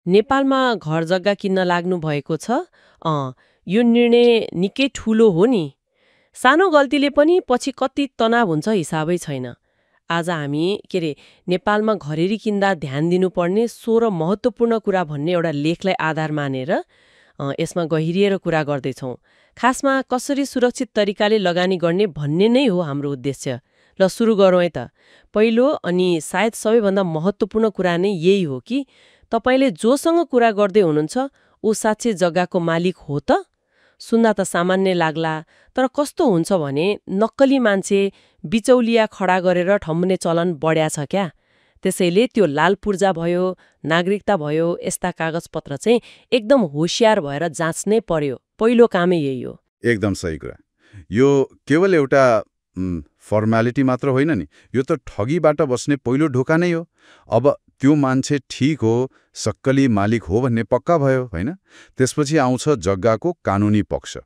नेपालमा घर जग्गा किन्न लाग्नु भएको छ? यो निर्णय निकै ठूलो हो नि। सानो गल्तीले पनि पछि कति तनाव हुन्छ हिसाबै छैन। आज हामी नेपालमा घरेरी किन्दा ध्यान दिनुपर्ने 16 महत्त्वपूर्ण कुरा भन्ने एउटा लेखलाई आधार मानेर यसमा गहिरिएर कुरा गर्दैछौँ। खासमा कसरी सुरक्षित तरिकाले लगानी गर्ने भन्ने नै हो हाम्रो उद्देश्य। ल सुरु गरौँ है त। पहिलो अनि सायद सबैभन्दा महत्त्वपूर्ण कुरा नै यही हो कि तपाईले जोसँग कुरा गर्दै हुनुहुन्छ ऊ साँच्चै जग्गाको मालिक हो त? सुन्दा त सामान्य लाग्ला, तर कस्तो हुन्छ भने नक्कली मान्छे बिचौलिया खडा गरेर ठम्ने चलन बढ्या छ क्या। त्यसैले त्यो लाल पूर्जा भयो, नागरिकता भयो, यस्ता कागजपत्र चाहिँ एकदम होशियार भएर जाँच्नै पर्यो। पहिलो कामै यही हो। एकदम सही कुरा। यो केवल एउटा फर्मालिटी मात्र होइन नि, यो त ठगीबाट बस्ने पहिलो ढोका नै हो। अब त्यो मान्छे ठीक हो, सक्कली मालिक हो भन्ने पक्का भयो, होइन? त्यसपछि आउँछ जग्गाको कानुनी पक्ष।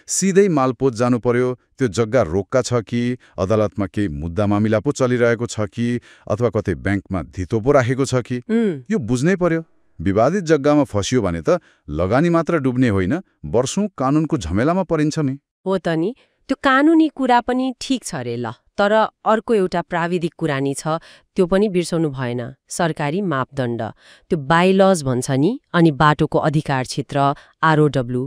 सिधै मालपोत जानु पर्यो। त्यो जग्गा रोक्का छ कि, अदालतमा केही मुद्दा मामिला पो चलिरहेको छ कि, अथवा कतै ब्याङ्कमा धितो पो राखेको छ कि, यो बुझ्नै पर्यो। विवादित जग्गामा फसियो भने त लगानी मात्र डुब्ने होइन, वर्षौं कानुनको झमेलामा परिन्छ नि। हो त नि। त्यो कानुनी कुरा पनि ठिक छ रे ल, तर अर्को एउटा प्राविधिक कुरा नि छ, त्यो पनि बिर्सनु भएन। सरकारी मापदण्ड, त्यो बाइलज भन्छ नि, अनि बाटोको अधिकार क्षेत्र आरओडब्ल्यू।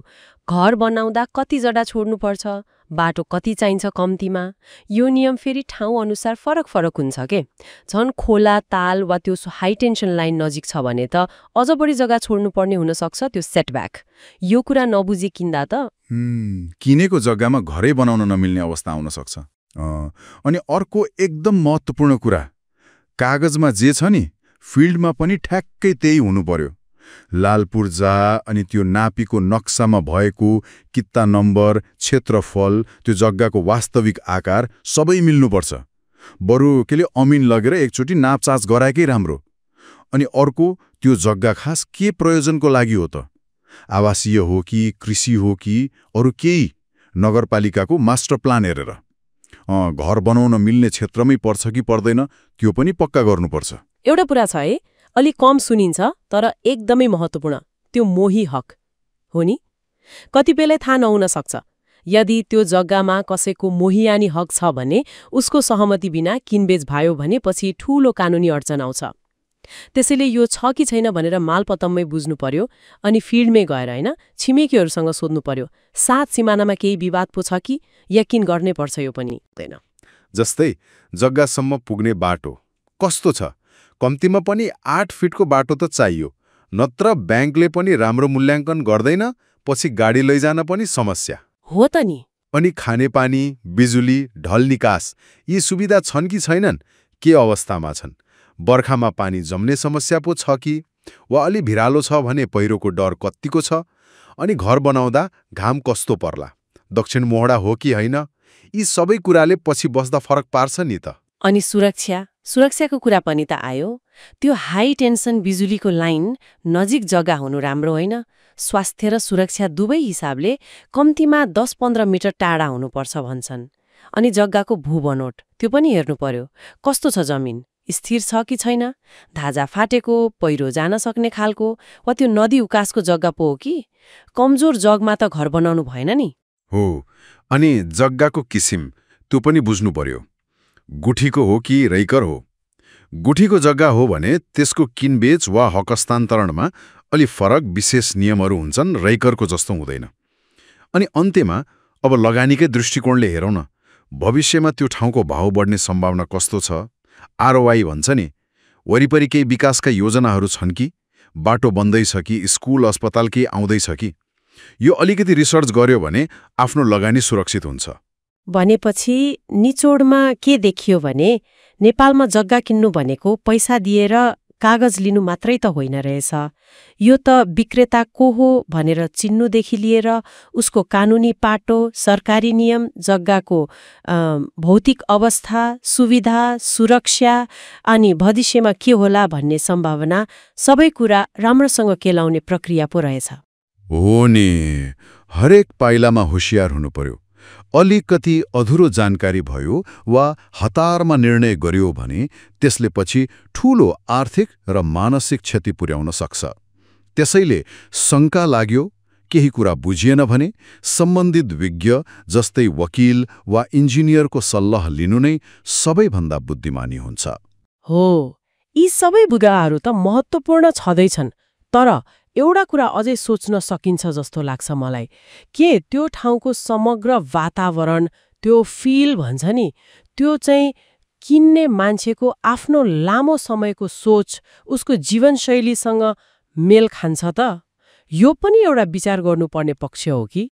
घर बनाउँदा कति जग्गा छोड्नुपर्छ, बाटो कति चाहिन्छ कम्तीमा, यो नियम फेरि ठाउँ अनुसार फरक फरक हुन्छ के। झन् खोला, ताल वा त्यो हाई टेन्सन लाइन नजिक छ भने त अझ बढी जग्गा छोड्नुपर्ने हुनसक्छ, त्यो सेटब्याक। यो कुरा नबुझी किन्दा त किनेको जग्गामा घरै बनाउन नमिल्ने अवस्था आउन सक्छ। अनि अर्को एकदम महत्त्वपूर्ण कुरा, कागजमा जे छ नि, फिल्डमा पनि ठ्याक्कै त्यही हुनु पर्यो। लाल पूर्जा अनि त्यो नापीको नक्सामा भएको कित्ता नम्बर, क्षेत्रफल, त्यो जग्गाको वास्तविक आकार सबै मिल्नुपर्छ। बरु अमिन लगेर एकचोटि नापचाच गराएकै राम्रो। अनि अर्को, त्यो जग्गा खास के प्रयोजनको लागि हो त? आवासीय हो कि, कृषि हो कि अरू केही? नगरपालिकाको मास्टर प्लान हेरेर। घर बनाउन मिल्ने क्षेत्रमै पर्छ कि पर्दैन, त्यो पनि पक्का गर्नुपर्छ। एउटा कुरा छ है, अलि कम सुनिन्छ तर एकदमै महत्त्वपूर्ण, त्यो मोही हक हो नि। कतिपयलाई थाहा नहुन सक्छ, यदि त्यो जग्गामा कसैको मोहियानी हक छ भने उसको सहमति बिना किनबेच भयो भने पछि ठूलो कानुनी अडचन आउँछ। त्यसैले यो छ कि छैन भनेर मालपत्तमै बुझ्नु पर्यो, अनि फिल्डमै गएर होइन, छिमेकीहरूसँग सोध्नु पर्यो, साथ सिमानामा केही विवाद पो छ कि, यकिन गर्नै पर्छ यो पनि हुँदैन। जस्तै जग्गासम्म पुग्ने बाटो कस्तो छ, कम्तीमा पनि 8 फिटको बाटो त चाहियो, नत्र ब्याङ्कले पनि राम्रो मूल्याङ्कन गर्दैन, पछि गाडी लैजान पनि समस्या हो त नि। अनि खानेपानी, बिजुली, ढल निकास, यी सुविधा छन् कि छैनन्, के अवस्थामा छन्? बर्खामा पानी जम्ने समस्या पो छ कि, वा अलि भिरालो छ भने पहिरोको डर कत्तिको छ? अनि घर बनाउँदा घाम कस्तो पर्ला, दक्षिण मोहडा हो कि होइन, यी सबै कुराले पछि बस्दा फरक पार्छ नि त। अनि सुरक्षाको कुरा पनि त आयो। त्यो हाई टेन्सन बिजुलीको लाइन नजिक जग्गा हुनु राम्रो होइन। स्वास्थ्य र सुरक्षा दुवै हिसाबले कम्तीमा 10-15 मिटर टाढा हुनुपर्छ भन्छन्। अनि जग्गाको भूबनोट, त्यो पनि हेर्नु पर्यो। कस्तो छ जमिन, स्थिर छ कि छैन, धाजा फाटेको, पहिरो जान सक्ने खालको, वा त्यो नदी उकासको जग्गा पो हो कि? कमजोर जगमा त घर बनाउनु भएन नि। हो, अनि जग्गाको किसिम त्यो पनि बुझ्नु पर्यो। गुठीको हो कि रैकर हो? गुठीको जग्गा हो भने त्यसको किनबेच वा हक हस्तान्तरणमा अलि फरक विशेष नियमहरू हुन्छन्, रैकरको जस्तो हुँदैन। अनि अन्त्यमा अब लगानीकै दृष्टिकोणले हेरौँ न, भविष्यमा त्यो ठाउँको भाउ बढ्ने सम्भावना कस्तो छ? आरओआई भन्छ नि, वरिपरि केही विकासका योजनाहरू छन् कि, बाटो बन्दैछ कि, स्कुल अस्पताल केही आउँदैछ कि, यो अलिकति रिसर्च गर्यो भने आफ्नो लगानी सुरक्षित हुन्छ। भनेपछि निचोडमा के देखियो भने नेपालमा जग्गा किन्नु भनेको पैसा दिएर कागज लिनु मात्रै त होइन रहेछ। यो त विक्रेता को हो भनेर चिन्नुदेखि लिएर उसको कानुनी पाटो, सरकारी नियम, जग्गाको भौतिक अवस्था, सुविधा, सुरक्षा अनि भविष्यमा के होला भन्ने सम्भावना, सबै कुरा राम्रोसँग केलाउने प्रक्रिया पो रहेछ। हो नि, हरेक पाइलामा होशियार हुनु पर्यो। अलिकति अधुरो जानकारी भयो वा हतारमा निर्णय गर्यो भने त्यसले पछि ठूलो आर्थिक र मानसिक क्षति पुर्याउन सक्छ। त्यसैले शङ्का लाग्यो, केही कुरा बुझिएन भने सम्बन्धित विज्ञ जस्तै वकिल वा इन्जिनियरको सल्लाह लिनु नै सबैभन्दा बुद्धिमानी हुन्छ। हो, यी सबै बुदाहरू त महत्त्वपूर्ण छँदैछन्, तर एउटा कुरा अझै सोच्न सकिन्छ जस्तो लाग्छ मलाई। के त्यो ठाउँको समग्र वातावरण, त्यो फिल भन्छ नि, त्यो चाहिँ किन्ने मान्छेको आफ्नो लामो समयको सोच, उसको जीवनशैलीसँग मेल खान्छ त? यो पनि एउटा विचार गर्नुपर्ने पक्ष हो कि?